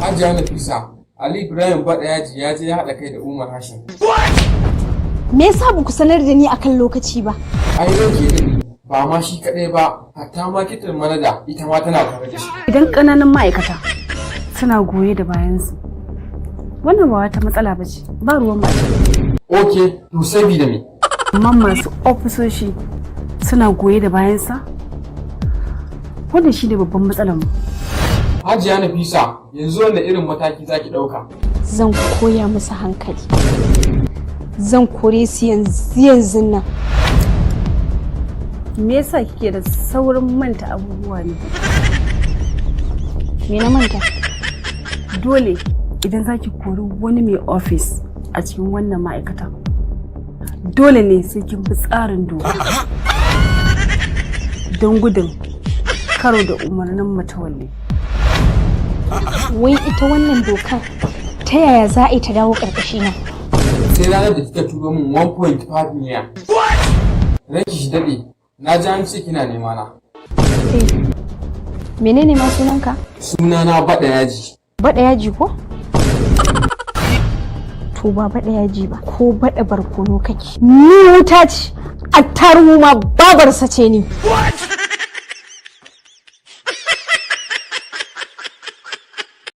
Hajiya Nafisa, Ali Ibrahim Baɗa Yaji ya je ya haɗa kai da Umar Hashim. Me yasa ba ku sanar da ni akan lokaci ba? Ai ranki ya daɗe, ba ma shi kaɗai ba, hatta marketing manager ita ma tana tare da shi. Idan ƙananan ma'aikata suna goye da bayansu, wannan ba wata matsala ba ce, ba ruwan mace. Ok, to sabida me? Amma masu ofisoshi suna goye da bayansa, wannan shi ne babban matsalar mu. Hajiya Nafisa, yanzu wanda irin mataki zaki ɗauka? Zan koya musu hankali. Zan kore su yanzu yanzu nan. Me yasa kike da saurin manta abubuwa ne? Me na manta? Dole idan zaki kori wani mai ofis a cikin wannan ma'aikata, dole ne sai kin bi tsarin doka don gudun karo da umarnin matawalle. Wai ita wannan dokar ta yaya za a yi ta dawo ƙarƙashina? Sai ranar da kika turo min 1.5 miliyan. Ranki shi daɗe, na ji an ce kina nema na. Kai, menene ma sunanka? Sunana Baɗa Yaji. Baɗa Yaji ko? To ba Baɗa Yaji ba, ko baɗa barkono kake. Ni wuta ce, attaruhu ma babarsa ce ni.